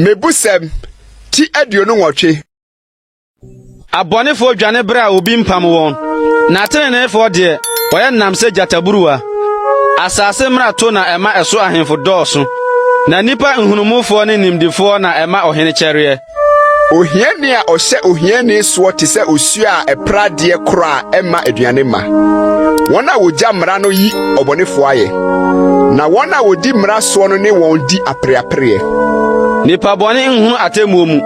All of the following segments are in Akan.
Mmebusɛm, ti 28. Abɔnefoɔ dwane bere a obi mpam wɔn, na atreneefoɔ deɛ, wɔyɛ nnam sɛ gyataburuwa. Asase mmarato na ɛma ɛso ahemfo dɔɔso, na nnipa nhunumufoɔ ne nimdefoɔ na ɛma ɔhene kyɛreɛ. Ohiani a ɔhyɛ ohiani soɔ te sɛ osuo a ɛpra adeɛ korɔ a ɛmma aduane mma. Wɔn a wɔgya mmara no yi ɔbɔnefoɔ ayɛ, na wɔn a wɔdi mmara soɔ no ne wɔn di apereapereɛ. Nnipa bɔne nhunu atemmuo mu,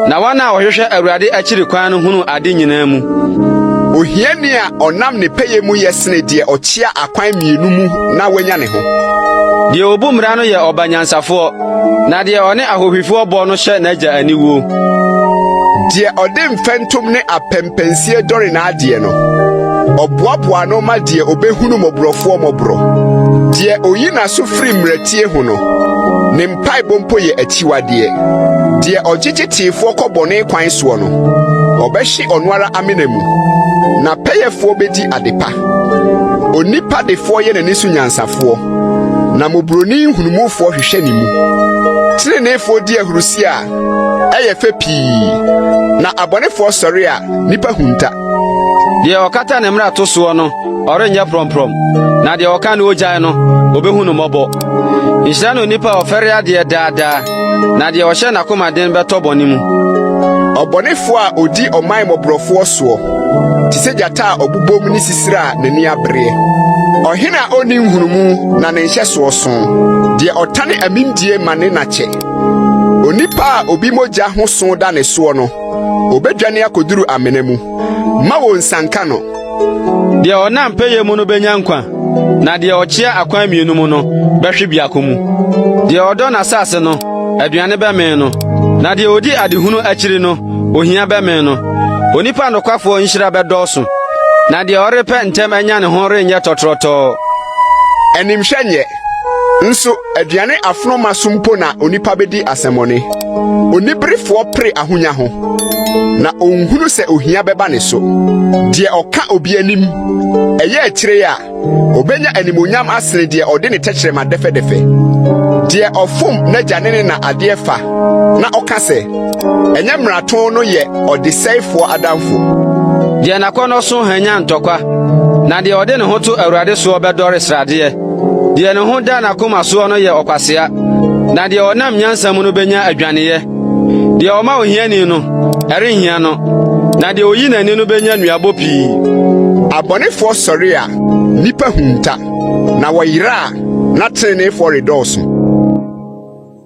na wɔn a wɔhwehwɛ Awurade akyiri kwan no hunu ade nyinaa mu. Ohiani a ɔnam ne pɛyɛ mu yɛ sene deɛ ɔkyea akwan mmienu mu na wanya ne ho. Deɛ obu mmara no yɛ ɔba nyansafoɔ, na deɛ ɔne ahohwifoɔ bɔ no hyɛ n'agya aniwuo. Deɛ ɔde mfɛntom ne apɛmpɛnsie dɔre n'adeɛ no, ɔboaboa ano ma deɛ ɔbɛhunu mmɔborɔfoɔ mmɔborɔ. Deɛ ɔyi n'aso firi mmaratie ho no, ne mpaebɔ mpo yɛ akyiwadeɛ. Deɛ ɔgyegye teefoɔ kɔ bɔne kwan soɔ no, ɔbɛhwe ɔno ara amena mu, na pɛyɛfoɔ bɛdi adepa. Onipa defoɔ yɛ n'ani so nyansafoɔ, na mmɔborɔni nhunumufoɔ hwehwɛ ne mu. Teneneefoɔ di ahurusi a, ɛyɛ fɛ pii, na abɔnefoɔ sɔre a, nnipa hunta. Deɛ ɔkata ne mmarato soɔ no, ɔrenyɛ prɔmprɔm, na deɛ ɔka na ogyae no, obehu no mmɔbɔ. Nhyira ne onipa a ɔfɛre adeɛ daa daa, na deɛ ɔhyɛ n'akoma den bɛtɔ bɔne mu. Ɔbɔnefoɔ a odi ɔman mmɔborɔfoɔ soɔ te sɛ gyata a ɔbobom ne sisire a n'ani abereɛ. Ɔhene a onni nhunumu na ne nhyɛsoɔ so, deɛ ɔtane amimdie ma ne nna kyɛ. Onipa a obi mogya ho so da ne soɔ no, obedwane akoduru amena mu. Mma wonnsianka no. Deɛ ɔnam pɛyɛ mu no benya nkwa, na deɛ ɔkyea akwan mmienu mu no bɛhwe biako mu. Deɛ ɔdɔ n'asase no, aduane bɛmee no, na deɛ odi adehunu akyiri no, ohia bɛmee no. Onipa nokwafoɔ nhyira bɛdɔɔso, na deɛ ɔrepɛ ntɛm anya ne ho renyɛ tɔtorɔtɔɔ. Animhwɛ nyɛ, nso aduane afonoma so mpo na onipa bedi asɛmmɔne. Oniberefoɔ pere ahonya ho, na onhunu sɛ ohia bɛba ne so. Deɛ ɔka obi anim, ɛyɛ akyire a, obenya animuonyam asene deɛ ɔde ne tɛkyerɛma dɛfɛdɛfɛ. Deɛ ɔfom n'agya ne ne na adeɛ fa na ɔka sɛ, Ɛnyɛ mmarato no yɛ ɔdesɛefoɔ adamfo. Deɛ n'akɔnnɔ so hwanyan ntɔkwa, na deɛ ɔde ne ho to Awurade soɔ bɛdɔre sradeɛ. Deɛ ne ho da n'akoma soɔ no yɛ ɔkwasea, na deɛ ɔnam nyansa mu no benya adwaneyɛ. Deɛ ɔma ohiani no, ɛrenhia no, na deɛ oyi n'ani no benya nnuabɔ pii. Abɔnefoɔ sɔre a, nnipa hunta, na wɔyera a, na teneneefoɔ redɔɔso.